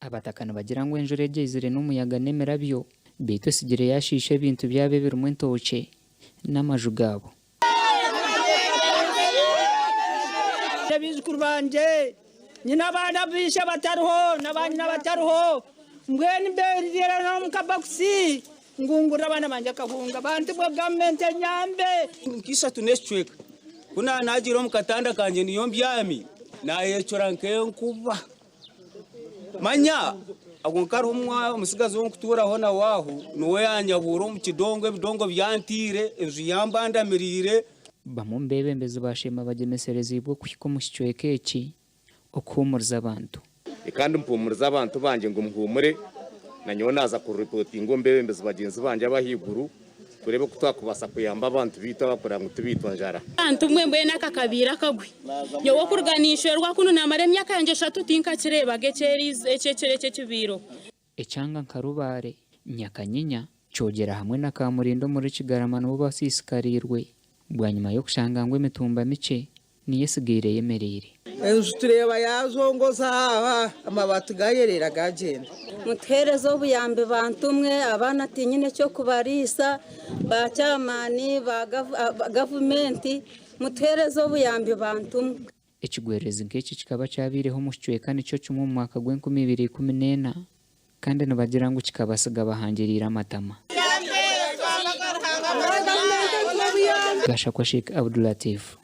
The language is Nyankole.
Abataka nibagira ngu enjura egi eizire n'omuyaga n'emirabyo beitu etsigire yaashiisha ebintu byabo ebirimu entookye n'amaju gaabo. Baijukuru bangye, nyine abaana baishe batariho na baanyina batariho, mbwenu mbeerera n'omu kabokisi ngu ngurire abaana bangye akahunga. Bantu mwe gavumenti enyambe. Nk'ishatu n'ekicweka ku naanagiire omu katanda kangye niyo mbyami, naayecura nk'enkuba. Manya ago nkariho omutsigazi ou nkutuuraho nawe aho, niwe yaanyabuura omu kidongo, ebidongo byanteire, enju yambandamiriire. Bamwe omu beebembezi baasheema bagyemesereziibwe okuhika omu kicweka eki okuhuumuriza abantu. Kandi mpuumurize abantu bangye ngu muhuumure, na nyowe naaza kuripootinga omu beebembezi bagyenzi bangye ab'ahaiguru, tureebe oku twakubaasa kuyamba abantu baitu aba kureba ngu tibaitwa njara. Bantu mwe mbwenu aka kabaire akagwe. Nyowe okuruga ninshwerwa kunu namara emyaka yangye eshatu tinkakireebaga eky'ekiro eki ekibaireho. Ekyanga nka Rubare, Nyakanyinya, Kyogera hamwe na Kamurinda omuri Kigarama nibo basiisikariirwe bwanyima y'okushanga ngu emitumba mikye niyo etsigaire eyemereire. Enju tureeba yaazongoza aha, amabaati gaayereera gaagyenda. Mutuheereze obuyambi bantu mwe, abaana tinyine eky'okubariisa, ba chairman ba gavumenti mutuheereze obuyambi bantu mwe. Ekigwererezi nk'eki kikaba kyabaireho omu kicweka nikyo kimwe omu mwaka gw'enkumi ibiri 14 kandi nibagira ngu kikabasiga bahangiriire amatama. Gashakwa Sheikh Abdulatif.